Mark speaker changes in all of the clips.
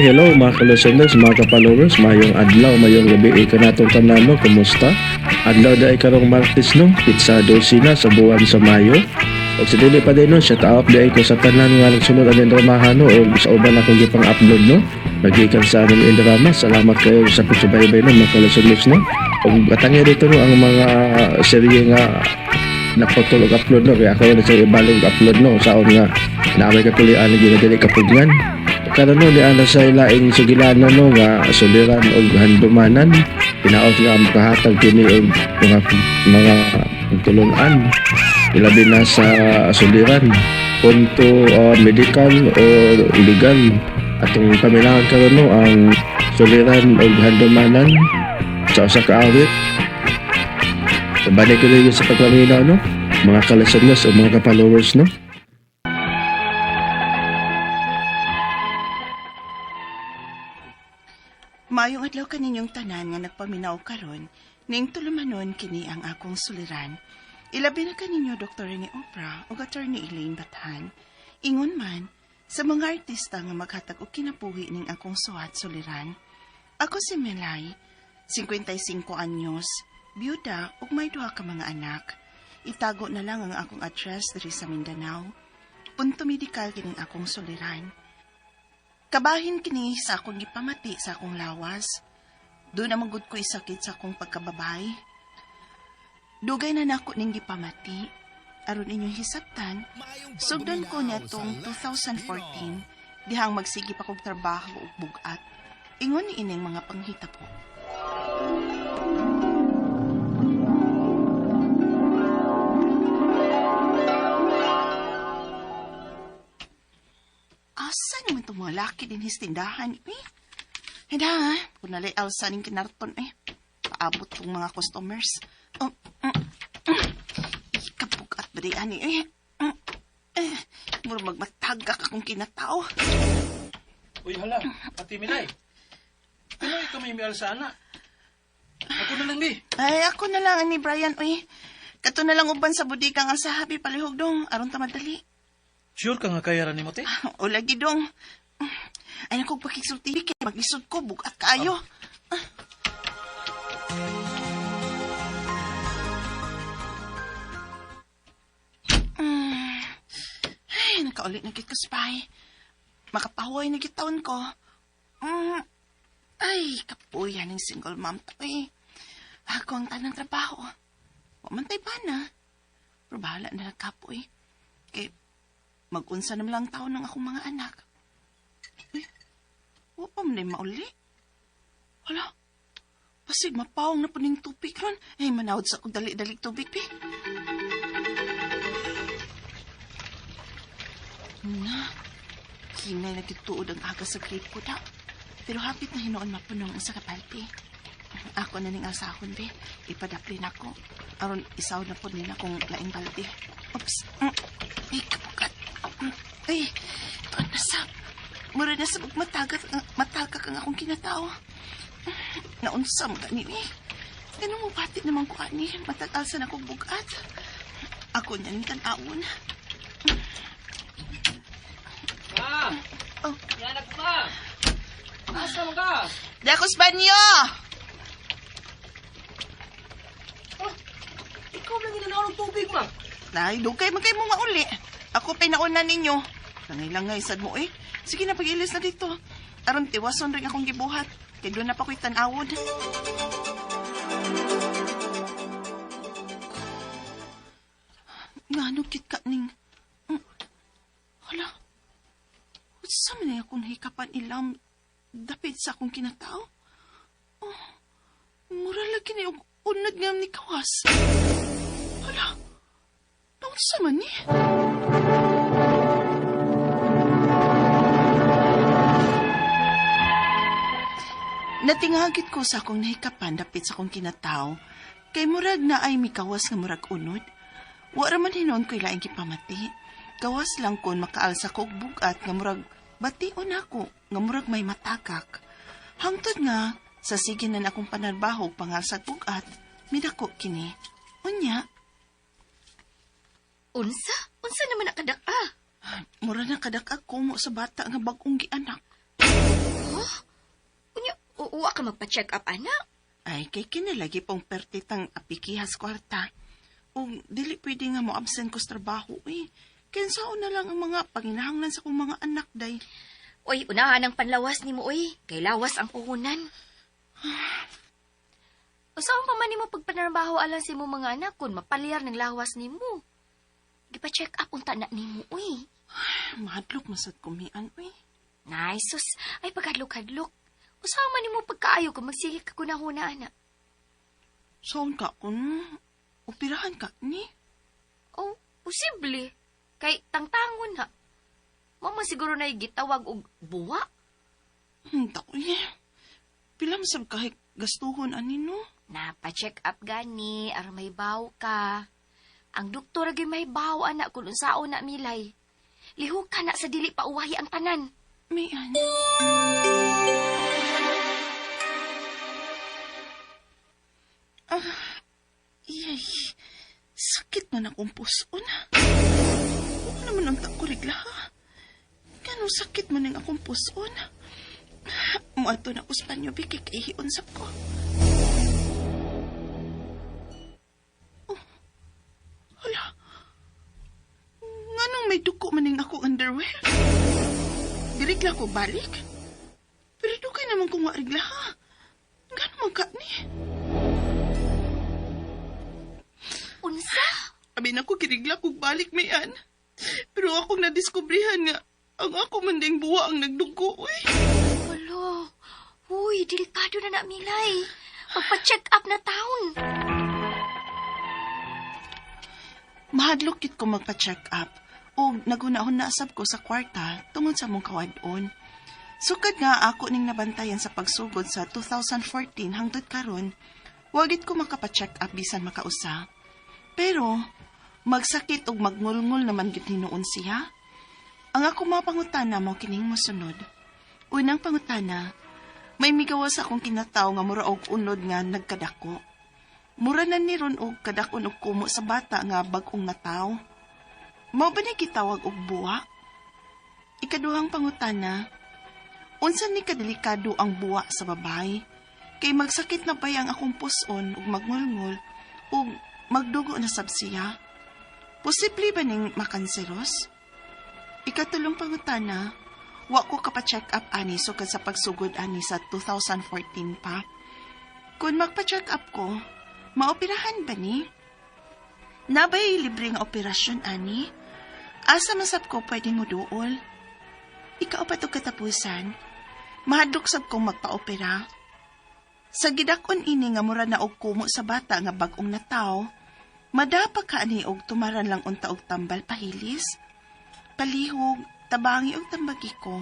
Speaker 1: Hello mga ka-listeners, mga ka-followers, mayong adlaw, mayong gabi kanatong tanan no, kumusta? Adlaw dai karong Martes no, pizza 12 na sa buwan sa Mayo. Og sa dili pa din no, shout out dai ko sa tanan nga nagsunod aning dramahan no, og sa uban akong gipang upload no. Nagikan sa aming drama, salamat kayo sa pagsubaybay no mga ka-listeners no. Og atangya dito no ang mga serye nga naputol og upload no, kaya ako na sa ibalik og upload no, saon nga naamay kakulian nga ginadili kapugnan. Karon no, niana sa ilaing sugilanon no nga suliran og handumanan, hinaot nga makahatag kini og mga pagtulun-an, ilabi na sa suliran punto medical o legal. Atong paminahan karon no ang suliran og handumanan sa usa ka awit. Balik ko sa pagpaminaw no, mga ka-listeners o mga ka-followers no.
Speaker 2: Maayong adlaw kaninyong tanan nga nagpaminaw karon, ning tulumanon kini ang akong suliran. Ilabi na kaninyo Dr. Rene Opra ug Attorney Elaine Bathan. Ingon man sa mga artista nga maghatag og kinabuhi ning akong suwat suliran. Ako si Melay, 55 anyos, biyuda ug may duha ka mga anak. Itago na lang ang akong address diri sa Mindanao. Punto medikal kining akong suliran. Kabahin kini sa akong gipamati sa akong lawas. Doon na magud ko isakit sa akong pagkababay. Dugay na nako ning gipamati. Aron inyong hisabtan, sugdan ko niadtong 2014 dihang magsige pa kog trabaho ug bugat. Ingon ni ining mga panghitabo. Asa naman itong mga laki din his tindahan, eh? Hida, ha? Kung nalay alsa ning kinarton, eh. Paabot tong mga customers. Oh, Ikabugat ba di, ani, eh? Eh, mura magmatagak akong kinatao.
Speaker 3: Uy, hala, Ate Milay. Pinoy ka may mialsa, ana. Ako na lang, di.
Speaker 2: Ay, ako na lang, ani Brian, uy. Kato na lang uban sa bodega ang alsahabi, palihog dong. Aron ta madali.
Speaker 3: Sure ka nga kaya ni mo, te?
Speaker 2: O lagi dong. Ay, naku, pakisulti, kay maglisod ko, bugat kaayo. Ay, nakauli na gid ko, spy. Makapahuway na gid taon ko. Ay, kapuya ng single mom to, eh. Ako ang tanang trabaho. Wa man tay bana. Pero bahala na lang kapoy. Kay mag-unsa naman lang taon ng akong mga anak. Eh, wa pa man ay mauli. Hala, pasig mapawong na po ning tubig ron. Ay, manawad sa akong dali-dali tubig, pi. Na, hinay na gituod ang aga sa grip ko daw. Pero hapit na hinoon mapuno ang usa ka balde. Ako na ning alsahon, be. Ipadaplin ako. Aron isaw na po nila kung laing balde. Oops. Ay, kapukat. Ay, ito na sa... Mura na sa matagak ang akong kinatao. Naunsa mo gani, eh. Ganun mo pati naman ko, ani. Matagal sa akong bugat. Ako niya ning tan-awon.
Speaker 3: Ma!
Speaker 2: Oh.
Speaker 3: Yanak, ma! Asa mo ka?
Speaker 2: Di ako sa banyo!
Speaker 3: Oh, ikaw lang inanaw ng tubig, ma.
Speaker 2: Nay, dugay man kayo mo nga uli. Ako pinauna ninyo. Langay-langay, sad mo eh. Sige na, pag-ilis na dito. Aron tiwason rin akong gibuhat. Kay doon na pa ko'y tan-awon. Ngano kit ka ning... Hala. Unsa man akong hikapan ilam dapit sa akong kinatao? Oh, mura lagi ni og unod nga ni kawas. Hala. Naunsa man ni? Natingagit ko sa akong nahikapan dapit sa akong kinatao, kay murag na ay mikawas nga murag unod. Wa ra man hinuon ko'y laing gipamati. Gawas lang kon makaalsa ko og bugat nga murag bation ako nga murag may matagak. Hangtod nga sa sige na akong panarbaho pangalsag bugat, midako kini. Unya,
Speaker 4: Unsa? Unsa naman nakadak-a?
Speaker 2: Mura na kadak-a ko mo sa bata nga bag-ong gianak.
Speaker 4: Huh? Wa ka magpa-check up, ana.
Speaker 2: Ay, kay kinalagi pong pertitang apikihas kwarta. O dili pwede nga mo absent ko sa trabaho, eh. Kinsaon na lang ang mga panginahanglan sa kong mga anak, day.
Speaker 4: Uy, unahan ang panlawas nimo, uy. Kay lawas ang puhunan. Usaon pa man nimo pagpanarbaho alang sa imong mga anak kun mapalyar ng lawas nimo. Gipa-check up unta na nimo, uy.
Speaker 2: Mahadlok masad kumian, uy.
Speaker 4: Nay, sus, ay paghadlok-hadlok. Usaon man nimo pagkaayo kung magsige ka kunahuna, ana.
Speaker 2: Saon ka kun? Operahan ka ni?
Speaker 4: Oh, posible. Kay tangtangon ha. Mama siguro na gitawag og buwa.
Speaker 2: Takoy. Pila masab kahit gastuhon ani no?
Speaker 4: Napa-check up gani, aron may baw ka. Ang doktor gyud may baw ana kung unsaon na milay. Lihok ka na sa dili pa uwahi ang tanan.
Speaker 2: Mian. Ah, iyay. Sakit man akong puson. Huwag naman ang takurigla, ha? Ganong sakit man ang akong puson. Muadto na ko sa banyo, biki, kay hiunsap ko. Oh, hala. Nganong may duko man ning akong underwear? Dirigla ko balik? Pero dukay naman kung waarigla, ha? Gano'n man ka ni?
Speaker 4: Unsa?
Speaker 2: Abi na ko kirigla kog balik mayan. Pero akong nadiskubrihan nga ang ako man ding buwa ang nagdugo, uy.
Speaker 4: Hala. Uy, delikado na na milay. Magpa-check up na taon.
Speaker 2: Mahadlok kit ko magpa-check up o nagunahon na asab ko sa kwarta tungod sa mong kawadon. Sukad nga ako ning nabantayan sa pagsugod sa 2014 hangtod karon, wagit ko makapa-check up bisan makausa. Pero magsakit og magngulngul naman gid hinuon siya. Ang ako mga pangutana mo kining mosunod. Unang pangutana, may migawas akong kinataw nga mura og unod nga nagkadako. Mura na ni ron og kadakon og kumo sa bata nga bag-ong nataw. Mao ba ni gitawag og buwa? Ikaduhang pangutana, unsa ni kadelikado ang buwa sa babae? Kay magsakit na ba ang akong puson ug magngulngul ug magdugo na sab siya? Posible ba ning makanseros? Ikatulong pangutana, wa ko kapa-check up ani sukad sa pagsugod ani sa 2014 pa. Kung magpa-check up ko, maoperahan ba ni? Nabay libre nga operasyon ani? Asa masab ko pwede mo duol? Ikaw pa to katapusan. Mahadlok sab kong magpa-opera. Sa gidakon ini nga mura na og kumo sa bata nga bag-ong nataw, madapa ka ani og tumaran lang unta og tambal pahilis. Palihog, tabangi og tambagi ko.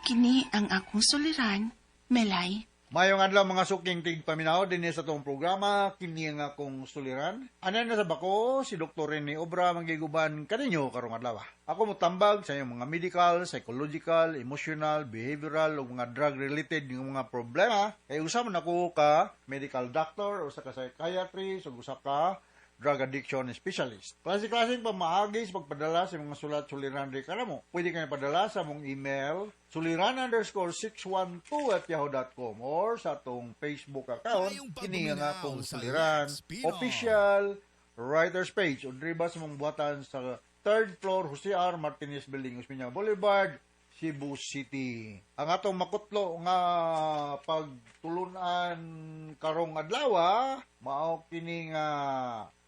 Speaker 2: Kini ang akong suliran, Melay.
Speaker 5: Mayong adlaw mga suking tigpaminaw dinhi sa atong programa kini nga akong suliran. Ana na sa bako si Dr. Rene Obra manggiguban kaninyo karong adlaw. Ako motambag sa inyong mga medical, psychological, emotional, behavioral ug mga drug related nga mga problema. Kay usa man ako ka medical doctor, usa ka psychiatrist ug usa ka drug addiction specialist. Klase-klaseng pamaagi sa pagpadala sa mga sulat suliran di kanamo. Pwede kayo padala sa mong email suliran_612@yahoo.com or sa atong Facebook account
Speaker 6: Kayong
Speaker 5: kini nga
Speaker 6: pagpaminaw
Speaker 5: akong
Speaker 6: sa
Speaker 5: suliran
Speaker 6: Lex Pinoy.
Speaker 5: official writers page o diri ba sa mong buhatan sa third floor Jose R. Martinez Building, Osmeña Boulevard, Cebu City. Ang atong makutlo nga pagtulunan karong adlaw, mao kini nga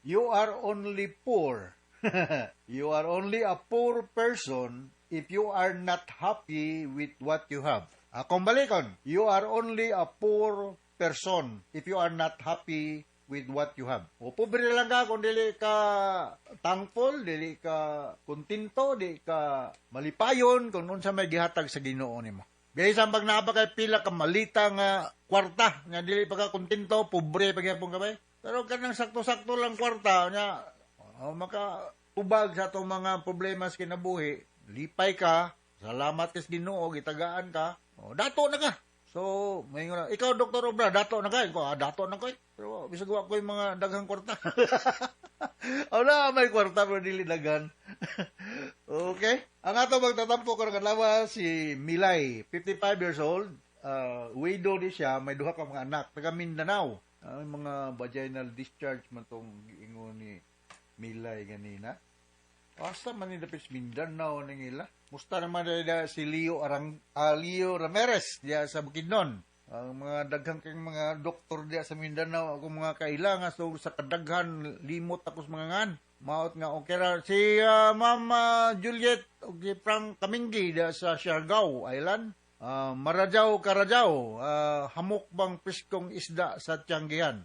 Speaker 5: you are only poor. You are only a poor person if you are not happy with what you have. Akong balikon, you are only a poor person if you are not happy with what you have. O pobre lang ka kung dili ka thankful, dili ka kontento, dili ka malipayon kung unsa may gihatag sa Ginoo nimo. Bisan pag naa pa kay pila ka malita nga kwarta, nga dili pa ka kontento, pobre pa gyapon ka bay. Pero kanang sakto-sakto lang kwarta nya, oh, maka tubag sa atong mga problema sa kinabuhi, lipay ka, salamat ka sa Ginoo, gitagaan ka, oh, dato na ka. So, may na, ikaw Dr. Obra, dato na ka. Ikaw, dato na ko. Pero bisag wa ko yung mga daghang kwarta. Wala, may kwarta pero dili daghan. Okay. Ang ato magtatampo karong adlaw si Milay, 55 years old. Widow di siya, may duha ka mga anak, taga Mindanao. Ang mga vaginal discharge man tong giingon ni Milay ganina. Asa man ni dapit sa Mindanao ning ila. Musta naman dahil si Leo Arang Leo Ramirez diya sa Bukidnon. Ang mga daghang kang mga doktor diya sa Mindanao, ako mga kailangan so sa kadaghan limot ako sa mga ngan. Maot nga okay ra si Ma'am Juliet ug si Frank Kaminggi diya sa Siargao Island. Marajaw Karajaw, hamok bang piskong isda sa Tianggihan.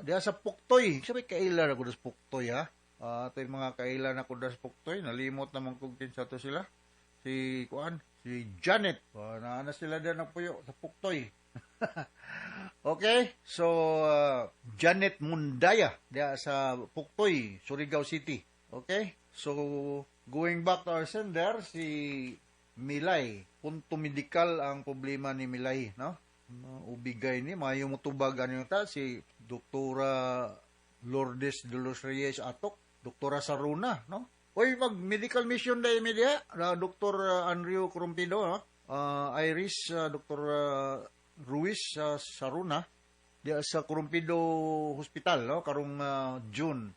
Speaker 5: Diya sa Puktoy, sabi kaila ra ko sa Puktoy ha. Ito yung mga kaila na ko sa Puktoy, nalimot naman kung kinsa to sila. Si kuan, si Janet. Naa na sila diyan nagpuyo sa Puktoy. Okay, so Janet Mundaya diya sa Puktoy, Surigao City. Okay? So going back to our sender, si Milay. Punto medikal ang problema ni Milay, no? Ubigay ni maayo mo tubag ano ta si Doktora Lourdes de los Reyes Atok, Doktora Saruna, no? Oy, mag medical mission dahil media, na Dr. Andrew Corumpido, no? Iris, Dr. Ruiz Saruna, diya sa Corumpido Hospital, no? Karong June.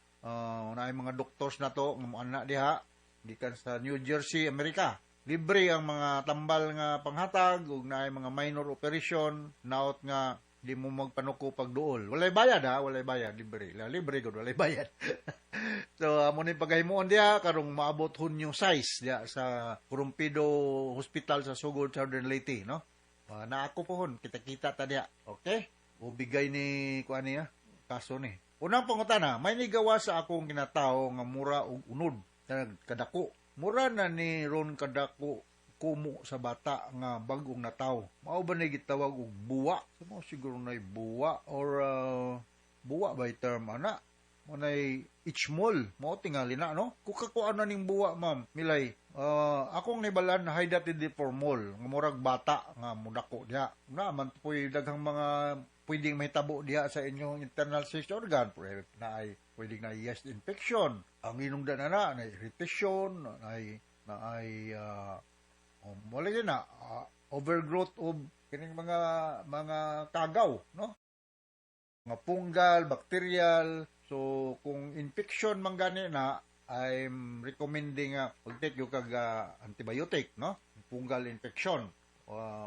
Speaker 5: Naay mga doctors na to, nga moana diha, gikan sa New Jersey, Amerika. Libre ang mga tambal nga panghatag ug naay mga minor operation, naot nga di mo magpanuko pagduol. Walay bayad ha, walay bayad, libre. La, libre gud, walay bayad. So amo ni paghimuon diha karong maabot Hunyo 6 diha sa Corumpido Hospital sa Sogod, Southern Leyte, no? Na ako pohon, kita-kita ta diha. Okay? Ubigay ni kuan niya kaso ni. Unang pangutana, may nigawa sa akong kinatawo nga mura og unod kadako. Mura na ni ron kadako kumo sa bata nga bag-ong nataw. Mao ba ni gitawag og buwa? So, mao siguro na buwa or buwa by term ana. Mo nay ichmol, mao tingali na, no? Kung kakuan na ning buwa, ma'am, Milay, akong nibalan na hydatid mole nga murag bata nga mudako diha. Na man po'y daghang mga pwedeng mahitabo diha sa inyong internal sex organ. Pwede na ay pwedeng na yeast infection. Ang inungdan na na, na irritation, na ay wala yun na, overgrowth of kining mga kagaw, no? Mga fungal, bacterial. So kung infection man gani na, I'm recommending mag-take yung kag antibiotic, no? Fungal infection.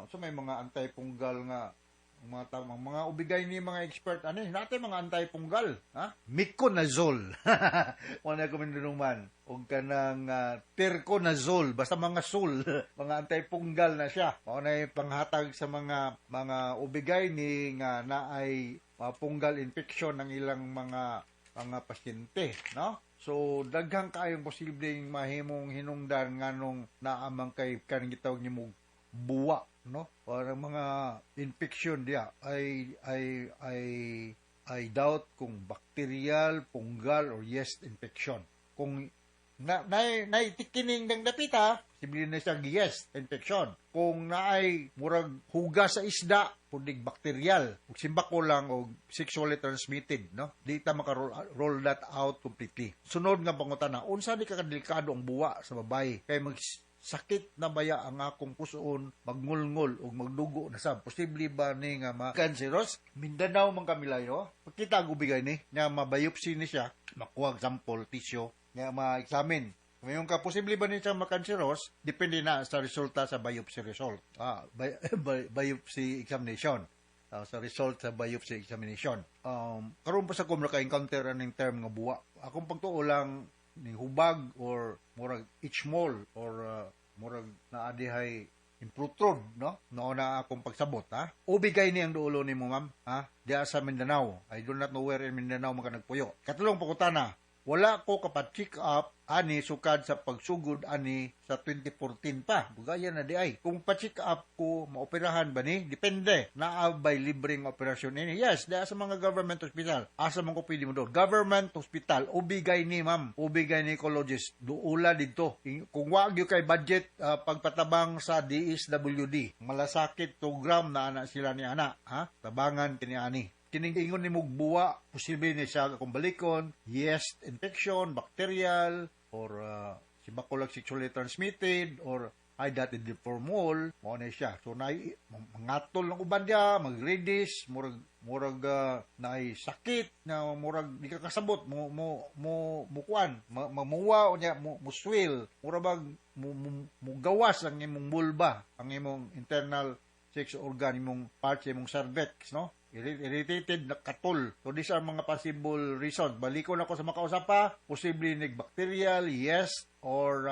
Speaker 5: So may mga antifungal nga mga tamang mga ubigay ni mga expert ani natin mga antifungal, ha, miconazole wala ko man og kanang terconazole, basta mga sol, mga antifungal na siya. Mao na panghatag sa mga ubigay ni nga naay fungal infection ng ilang mga pasyente, no? So daghang kaayong posibleng mahimong hinungdan nganong naamang kay kaning gitawag nimo buwa, no, para mga infection diya ay I doubt kung bacterial, fungal or yeast infection. Kung na na naitikining ng dapita, posible na siyang yeast infection. Kung naay murag hugas sa isda, pudig bacterial. Ug simbako lang og sexually transmitted, no? Di ta maka roll that out completely. Sunod nga pangutana, unsa ni kadelikado ang buwa sa babae? Kay mag sakit na baya ang akong pusoon, magngulngol ug magdugo na sab. Posible ba ni nga ma-cancerous? Mindanao man kamilayo. Pagkita ang ubigay ni, nga ma-biopsy ni siya, makuha sample tissue, nga ma-examine. Ngayon ka, posible ba ni siya ma-cancerous? Depende na sa resulta sa biopsy result. Biopsy examination. Sa result sa biopsy examination. Karon pa sa ko naka-encounter aning term nga buwa. Akong pagtuo lang ni hubag or murag ichmol or murag naa dihay improtrude, no? No na akong pagsabot, ha. Ubigay ni ang duolo nimo, ma'am, ha, diya sa Mindanao. I do not know where in Mindanao maka nagpuyo. Katulong pangutana, wala ko kapat check up ani sukad sa pagsugod ani sa 2014 pa. Bugaya na di ay. Kung pa-check up ko, maoperahan ba ni? Depende. Naa bay libreng operasyon ini? Yes, diya sa mga government hospital. Asa man ko pwede mo doon? Government hospital, ubigay ni ma'am, ubigay ni gynecologist. Duula dito. Kung wa gyud kay budget pagpatabang sa DSWD, Malasakit program na ana sila ni ana, ha? Tabangan kini ani kining ingon ni buwa, posible ni siya kung balikon, yeast infection, bacterial, or sibakulag sexually transmitted, or Hydatidiform mole, mao na siya. So naay mangatol ng uban diya, mag-reddish, murag murag naay sakit na murag di ka kasabot mo mo mo mukuan, mamuwa o niya mo, mo swell, murag bag mo, mo, mo gawas ang imong vulva, ang imong internal sex organ, imong parts, imong cervix, no? Irritated na katol. So these are mga possible reasons. Balikon ako sa makausap pa, posible nig bacterial, yes, or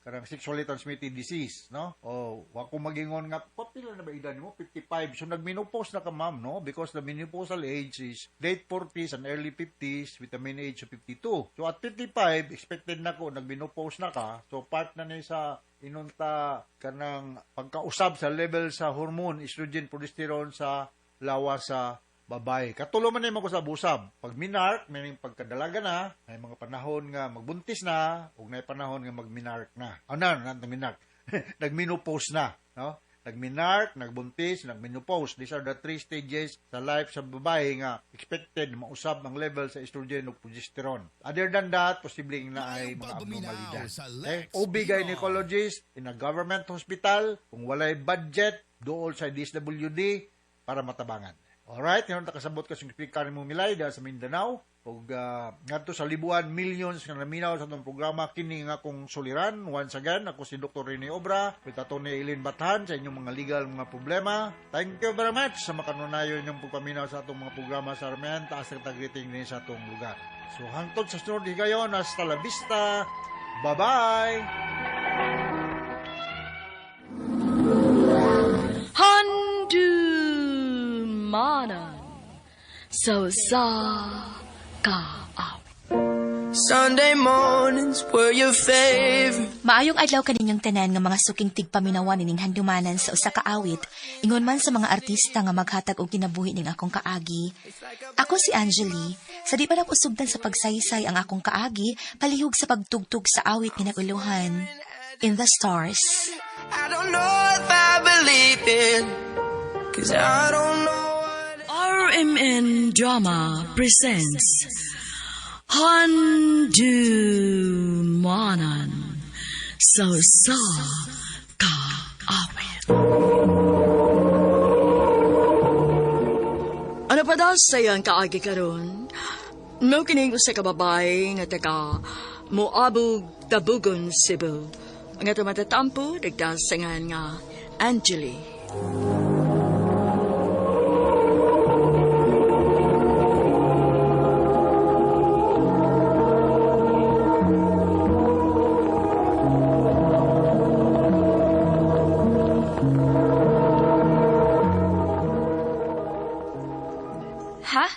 Speaker 5: kanang sexually transmitted disease, no? O wa ko magingon nga pila na ba edad nimo? 55. So nagmenopause na ka, ma'am, no? Because the menopausal age is late 40s and early 50s with a mean age of 52. So at 55, expected na ko nagmenopause na ka. So part na ni sa inunta kanang pagkausab sa level sa hormone estrogen, progesterone sa lawas sa babae. Katulo man nimo ko sa busab. Pag menarche, meaning pagkadalaga na, may mga panahon nga magbuntis na, ug may panahon nga magmenarche na. Ano na, nagmenarche. Nagmenopause na, no? Nagmenarche, nagbuntis, nagmenopause. These are the three stages sa life sa babae nga expected mausab ang level sa estrogen ug progesterone. Other than that, posibleng na ay mga abnormalidad. Okay? OB gynecologist in a government hospital, kung walay budget, dool sa DSWD para matabangan. Alright, yun kasabot ka sa speaker mo Milay dahil sa Mindanao. Ug ngadto sa libuan millions nga naminaw sa atong programa kini nga akong suliran. Once again, ako si Dr. Rene Obra with Atty. Eileen Bathan sa inyong mga legal mga problema. Thank you very much sa makanunayon inyong pagpaminaw sa atong mga programa sa Armen. Taas na greeting din sa atong lugar. So hangtod sa sunod higayon, hasta la vista. Bye-bye!
Speaker 6: Handumanan sa usa ka awit.
Speaker 7: Sunday mornings were your favorite.
Speaker 8: Maayong adlaw kaninyong tanan nga mga suking tigpaminawan ining handumanan sa usa ka awit, ingon man sa mga artista nga maghatag og kinabuhi ning akong kaagi. Ako si Angeli, sa di pa nako sugdan sa pagsaysay ang akong kaagi, palihog sa pagtugtog sa awit nga nag-uluhan. In the Stars.
Speaker 7: I don't know if I believe it, 'cause I don't know what
Speaker 6: RMN Drama presents Handumanan sa usa ka awit. Ano pa daw sa iyang kaagi karon? Mao kining usa ka babae nga taga Moabog, Tabugon, Cebu. Ang atong matatampo, nagdasangan nga Angeli.
Speaker 4: Ha?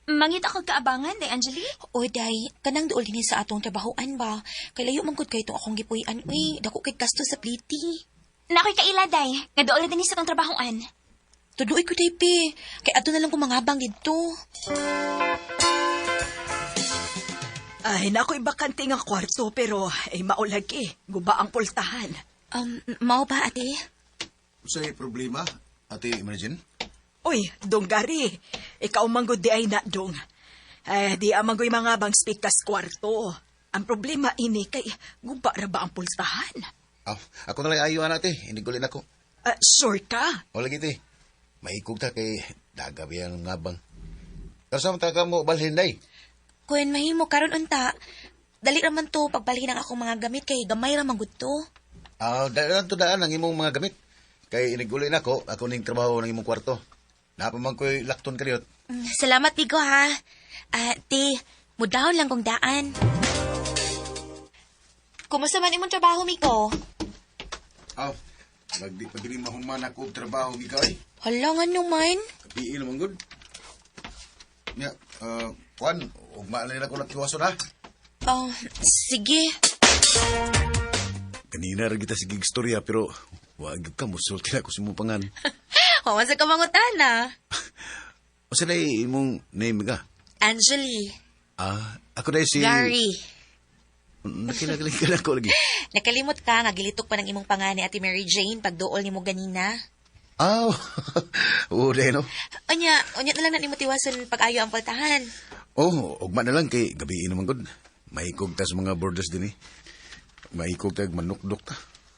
Speaker 4: Mangita kag kaabangan, Day Angeli?
Speaker 8: O day, kanang duol dinhi sa atong trabahoan ba? Kay layo man gud kay itong akong gipuy-an, uy. Dako kay gasto sa pliti.
Speaker 4: Nakoy kaila, Day. Nga dool na dinhi sa atong trabahoan.
Speaker 8: Tuduoy ko day, pe. Kay ato na lang ko mangabang didto.
Speaker 9: Ay, nako'y bakante nga kwarto pero ay maulagi. Guba ang pultahan.
Speaker 8: Mao ba, ate?
Speaker 10: Unsay problema, Ate Imagine?
Speaker 9: Uy, dong Gary, ikaw manggod di ay na dong. Ay, di amanggoy mga bang spikas kwarto. Ang problema ini kay guba ra ba ang pultahan?
Speaker 10: Ah, ako na lang ayo ate, hindi gulin ako.
Speaker 9: Sure ka?
Speaker 10: O lagi te, maikog ta kay dagabi ang ngabang. Pero sa ka mo balhin day.
Speaker 8: Kung mahimo karon unta, dali ra man to pagbalhin ang akong mga gamit kay gamay ra man gud to.
Speaker 10: Ah, daan to daan ang imong mga gamit. Kay inigulin ako, ako ning trabaho ng imong kwarto. Napa man ko'y lakton kaniyot.
Speaker 8: Salamat, Tigo, ha. Ah, te, mudahon lang kong daan. Kumusta man imong trabaho, Miko?
Speaker 10: Ah, nagdi pa gini mahuman ako og trabaho ikaw ay.
Speaker 8: Hala nga naman.
Speaker 10: Kapiin naman gud. Nya, kuan, ugma na nila ko nakiwason ha.
Speaker 8: Oh, sige.
Speaker 10: Kanina ra kita sige istorya pero wag gyud ka musulti na ako sa imong pangan.
Speaker 8: Huwag sa kamangutana.
Speaker 10: Unsa na imong name ka?
Speaker 8: Angeli.
Speaker 10: Ah, ako na si
Speaker 8: Gary.
Speaker 10: Nakilagaling ka na ako lagi.
Speaker 8: Nakalimot ka nga gilitok pa ng imong pangani Ate Mary Jane pagduol nimo ganina.
Speaker 10: Aw, oo dahil no.
Speaker 8: Unya, unya na lang na nimo tiwason pag-ayo ang pultahan.
Speaker 10: Oh, ugma na lang kay gabi naman gud. Maikog ta sa mga borders din eh. Maikog ta manukdok ta.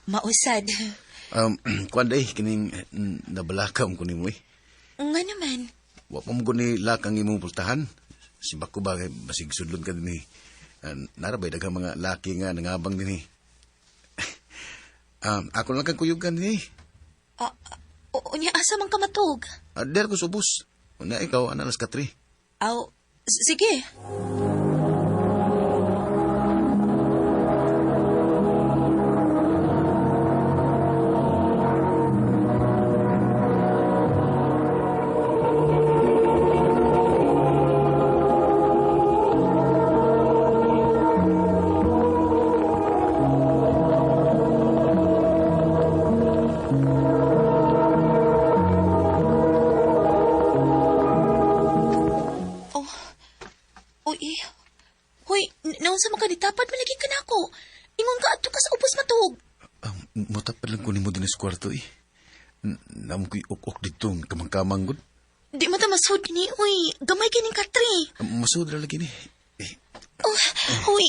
Speaker 8: Mausad.
Speaker 10: Kuan day, kining nabalaka ko nimo eh.
Speaker 8: Nga naman.
Speaker 10: Wa pa mo guni lakang imong pultahan. Si Bako ba, basig sudlon ka din eh. Narabay daghang mga laki nga nangabang din eh. Ako lang kang kuyugan din eh.
Speaker 8: Unya, asa man ka matug?
Speaker 10: Der ko subos. Una ikaw, ana alas 3.
Speaker 8: Aw, sige. Hoy, naunsa man ka nitapad, malagi ka na ako. Ingon ka, adto ka sa ubos matug.
Speaker 10: Mutapad lang ko nimo din sa kwarto eh. Namo ko'y ok-ok dito, kamang-kamang gud.
Speaker 8: Di man ta masud ni, uy. Gamay kining katri.
Speaker 10: Masud ra lagi ni. Eh.
Speaker 8: Oh, uy.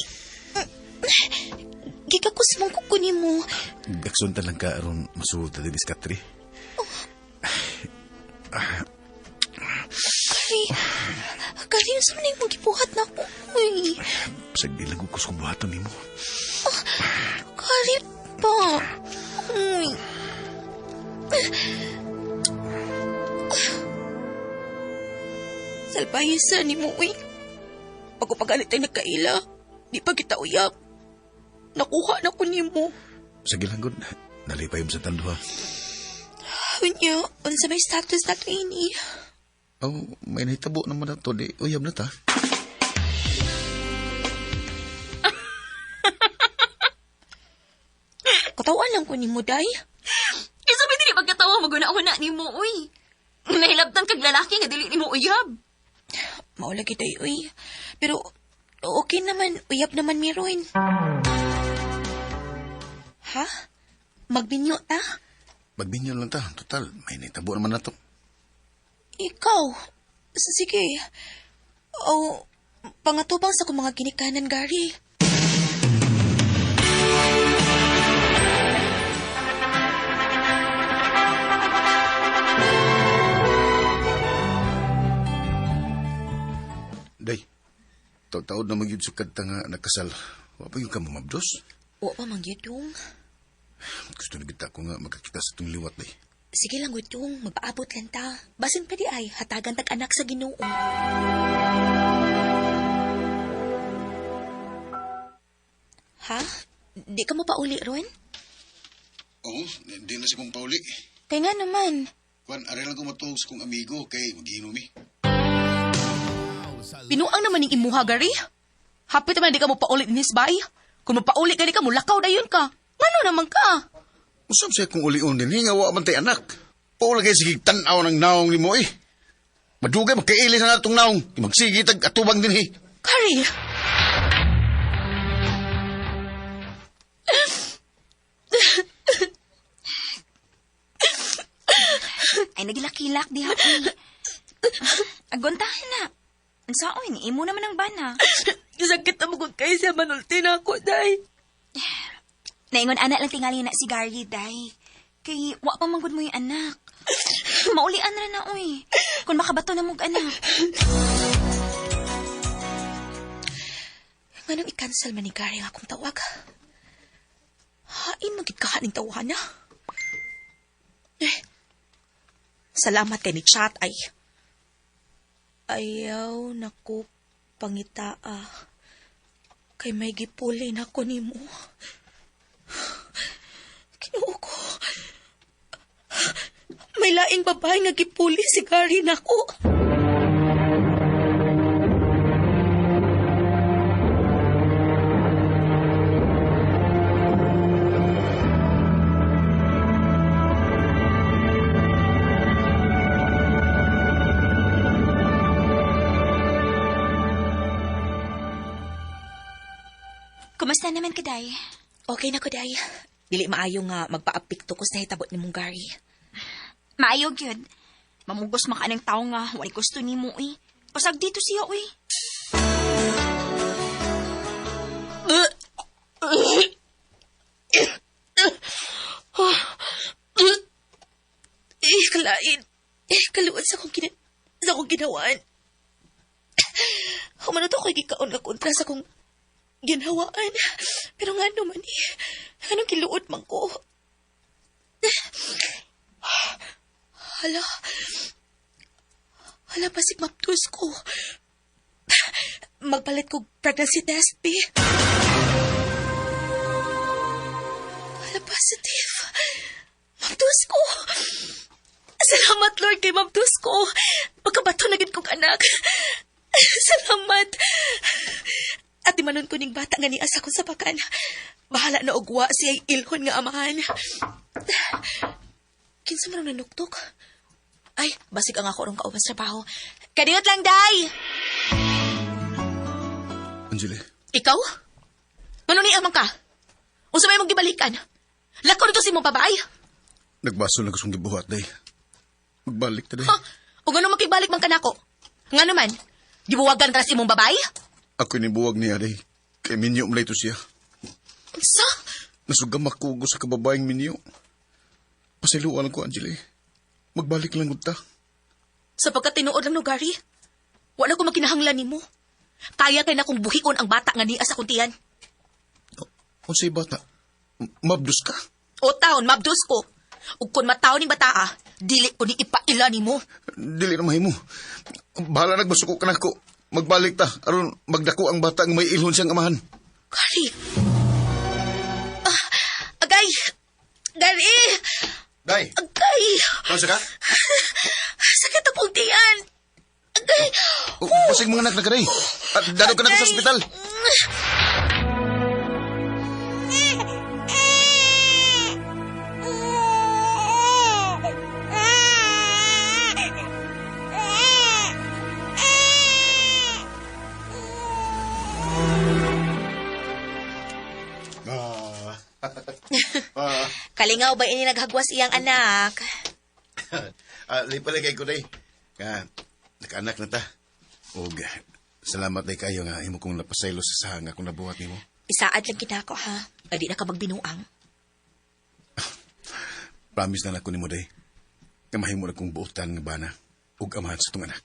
Speaker 8: Gikakus mong kuko nimo.
Speaker 10: Gaksun ta lang ka aron masud ta din sa katri.
Speaker 8: Oh. Kari, Kari, unsa man imong gibuhat na ako? Uy.
Speaker 10: Pasag ilang ko sa buhaton nimo.
Speaker 8: Oh, Kari pa. Uy. Salbahe sa nimo, uy. Pagpagalit tayo nagkaila, di pa kita uyab. Nakuha na ko nimo.
Speaker 10: Sige lang, good. Nalipay mo sa tanduha.
Speaker 8: Unya, unsa may status na to ini?
Speaker 10: Oh, may nahitabo naman na to. Di, uyab na ta.
Speaker 8: Katawan lang ko nimo, Day.
Speaker 4: Isa ba dili pagkatawa maguna-una nimo, uy. Nahilabtan kag lalaki nga dili nimo uyab.
Speaker 8: Maula kita, uy. Pero okay naman, uyab naman meron. Ha? Magbinyo ta?
Speaker 10: Magbinyo lang ta. Total, may nahitabo naman na to.
Speaker 8: Ikaw? Sige. O, pangatubang sa kong mga ginikanan, Gary.
Speaker 10: Day, taod-taod na magyud sukad ta nga nakasal. Wa pa yung ka mamabdos?
Speaker 8: Wa pa mangyudong.
Speaker 10: Gusto na kita ko nga magkakita sa itong liwat, day.
Speaker 8: Sige lang, gudong. Magpaabot lang ta. Basin pa di ay, hatagan tag anak sa Ginoo. Ha? Di ka mo pauli, Ron?
Speaker 10: Oo, di na siya kong pauli.
Speaker 8: Kaya nga naman.
Speaker 10: Kwan, aray lang ko matuog sa kong amigo kay mag-inom eh.
Speaker 11: Pinuang naman yung imuha, Gary. Hapit naman di ka mo pauli ni Bay. Kung mapauli ka di ka mo, lakaw na yun ka. Ngano naman ka?
Speaker 10: Usap siya kung ulion din, hinga wa man tay anak. Paula kay sige tan-aw ng naong nimo eh. Madugay magkaili sa natong naong. Magsige tag atubang din eh.
Speaker 11: Gary!
Speaker 4: Ay, nagilak-kilak di hapoy. Aguntahan na. Ang saoy, ni imo naman ang bana.
Speaker 11: Sakit na magod kayo siya manulti na ako, day.
Speaker 4: Naingon anak lang tingali na si Gary, day. Kay, wa pa manggod mo yung anak. Maulian ra na, uy. Kung makabato na mong anak.
Speaker 8: Nganong i-cancel man ni Gary ang akong tawag? Hain magid ka ning tawhana. Eh, salamat kay ni chat ay. Ayaw nako pangitaa. Kay may gipuli na ko nimo. Kinuo ko. May laing babae nga gipuli si Gary nako.
Speaker 4: Kumusta naman ka, Day?
Speaker 8: Okay na ko, Day. Dili maayo nga magpaapikto ko sa hitabot ni mong Gary.
Speaker 4: Maayo gyud. Mamugos makaanang tao nga, walay gusto nimo eh. Pasag dito siya, uy.
Speaker 8: Sa akong ginawaan. Humano to ko'y gikaon nga kontra sa akong ginhawaan. Pero nga naman eh, anong kiluot man ko? Hala. Hala, pasig maptus ko. Magpalit ko pregnancy test, bi. Hala, positive. Maptus ko. Salamat, Lord, kay maptus ko. Pagkabato na gid kong anak. Salamat. At manon ko ning bata nga niya sa akong sapakan. Bahala na ogwa siya ilhon nga amahan. Kinsa man ang nanuktok? Ay, basig ang ako rong kauban sa trabaho. Kadiyot lang, day!
Speaker 10: Angeli,
Speaker 11: Ikaw? Ano ni amang ka? Unsa may mong gibalikan? Lakaw nito si mong babae.
Speaker 10: nagbaso lang ko sa gibuhat, day. Magbalik ta, day.
Speaker 11: Ha? Ug ano makibalik man kanako? Nga naman, gibuwagan ka na si mong babae?
Speaker 10: Ako nibuwag niya, day. Kay minyo malay to siya.
Speaker 11: Unsa?
Speaker 10: Nasugamak ko sa kababaeng minyo. Pasiluan ko, Angeli. Magbalik lang gud ta.
Speaker 11: Sapagkat tinuod lang no, Gary. Wala ko makinahanglan nimo. Kaya kay na kong buhion ang bata nga niya sa kuntian.
Speaker 10: Unsay bata? Mabdus ka?
Speaker 11: O taon, mabdus ko. Ug kung mataon ning bataa, dili ko ni ipaila nimo.
Speaker 10: Dili na mahimo. Bahala nagbasuko ka nako. Magbalik ta aron magdako ang bata nga may ilhon siyang amahan.
Speaker 11: Gary! Ah, agay! Gary!
Speaker 10: Day,
Speaker 11: Agay!
Speaker 10: ano ka?
Speaker 11: Sakit akong tiyan! Agay!
Speaker 10: Oh, pasig mga anak na ka, day. At dalo ka na ko sa ospital.
Speaker 8: Kalingaw ba ini naghagwas iyang anak?
Speaker 10: Lipa kay ko, day. Nga, nakaanak na ta. Og, salamat day kayo nga imo kong napasaylo sa sahang akong nabuhat nimo.
Speaker 8: Isaad lang kita ko ha. Adi na ka magbinuang.
Speaker 10: Promise na nako nimo, day. Nga mahimo na kong buotan nga bana ug amahan sa tong anak.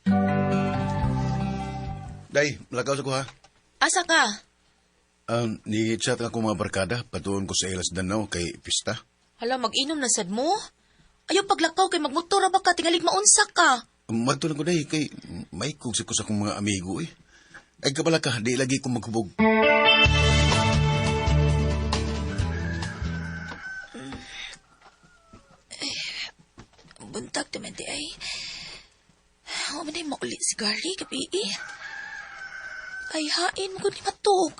Speaker 10: Day, malakaw sa ko ha.
Speaker 8: Asa ka?
Speaker 10: Ni-chat ako mga barkada, patuon ko sa ilas Danau kay pista.
Speaker 11: Hala, mag-inom na sad mo. Ayaw paglakaw kay magmotor ba ka, tingalig maunsa ka.
Speaker 10: Madto lang ko day, kay may kug ko sa akong mga amigo eh. Ay kabala ka, di lagi ko maghubog.
Speaker 8: Buntag naman di ay. Huwag man ay mauli si Gary, gabi eh. Ay, hain mo ni matug.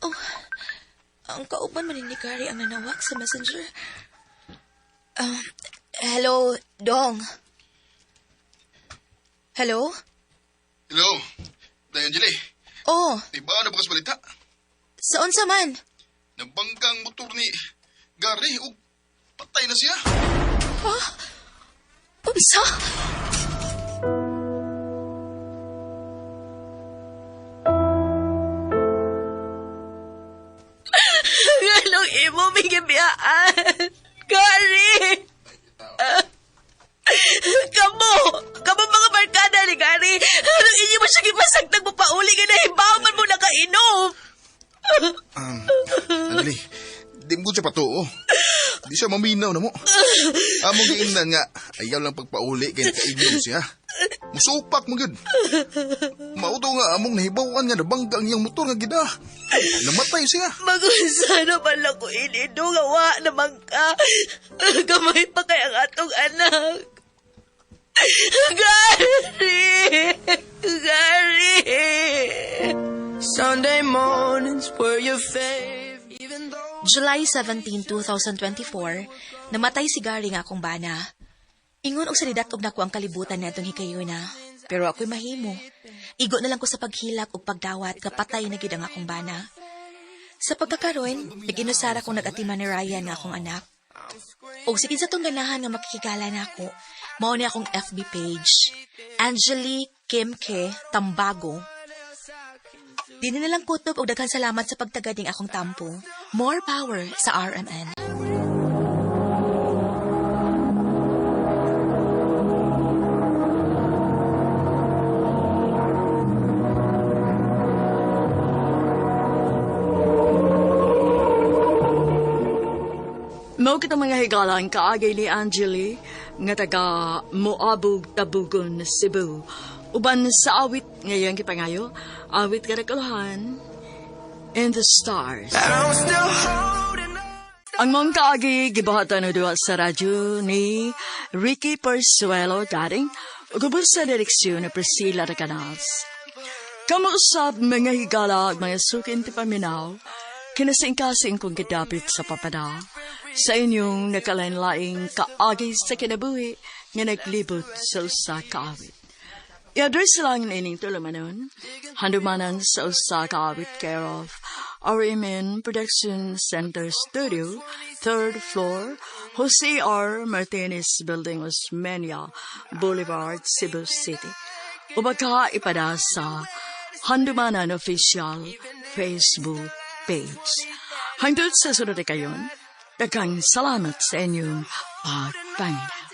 Speaker 8: Oh, ang kauban man ni Gary ang nanawag sa messenger. Hello, Dong. Hello?
Speaker 10: Hello, Day Angeli.
Speaker 8: Oh,
Speaker 10: Di ba ano bakas balita?
Speaker 8: sa unsa man?
Speaker 10: Nabangga ang motor ni Gary ug patay na siya.
Speaker 8: Ha? Unsa?
Speaker 11: Anong imo may gibiyaan? Gary! Kamo! Kamo mga barkada ni Gary! Anong inyo mo siya gipasagtag mo pauli nga nahibaw man mo nakainom?
Speaker 10: Angeli, di mo siya patuo. Di siya maminaw na mo. Among giingnan nga, ayaw lang pagpauli kay nakainom siya. Musupak mo gyud. Mauto nga among nahibawan nga nabangga ang iyang motor nga gida. Namatay siya.
Speaker 11: Magunsa na pala ko inido nga wa naman ka. Gamay pa kay ang atong anak. Gary! Gary!
Speaker 7: Sunday mornings were your fave, even though
Speaker 8: July 17, 2024, namatay si Gary nga akong bana. Ingon og salidat og nako ang kalibutan natong hikayuna. Pero ako'y mahimo. Igo na lang ko sa paghilak ug pagdawat kapatay na gid ang akong bana. Sa pagkakaroon, nag-inusara kong nag-atiman ni Ryan nga akong anak. Og sige sa tong ganahan nga makikigala nako, mao ni akong FB page. Angeli Kim K. Tambago. Di na lang kutob og daghan salamat sa pagtagad ning akong tampo. More power sa RMN.
Speaker 6: Mao kita, mga higala, ang kaagay ni Angeli nga taga Moabog, Tabugon, Cebu. Uban sa awit ngayang gipangayo, awit kadakuluhan, In the Stars.
Speaker 7: I'm still holding
Speaker 6: Ang mong kaagi gibuhatan na duwa sa radyo ni Ricky Persuelo Daring ug ubos sa direksyon ni Priscilla de Canals. Kamuusap, mga higala ug mga sukin ti paminaw, kinasingkasing kong gidapit sa papada sa inyong nakalain-laing kaagi sa kinabuhi nga naglibot sa usa ka awit. I-address lang ining tulumanon, Handumanan sa Usa Ka Awit, care of RMN Production Center Studio, third floor, Jose R. Martinez Building, Osmeña Boulevard, Cebu City. O baka ipada sa Handumanan Official Facebook page. Hangtod sa sunod kayon, daghang salamat sa inyong pagpaminaw.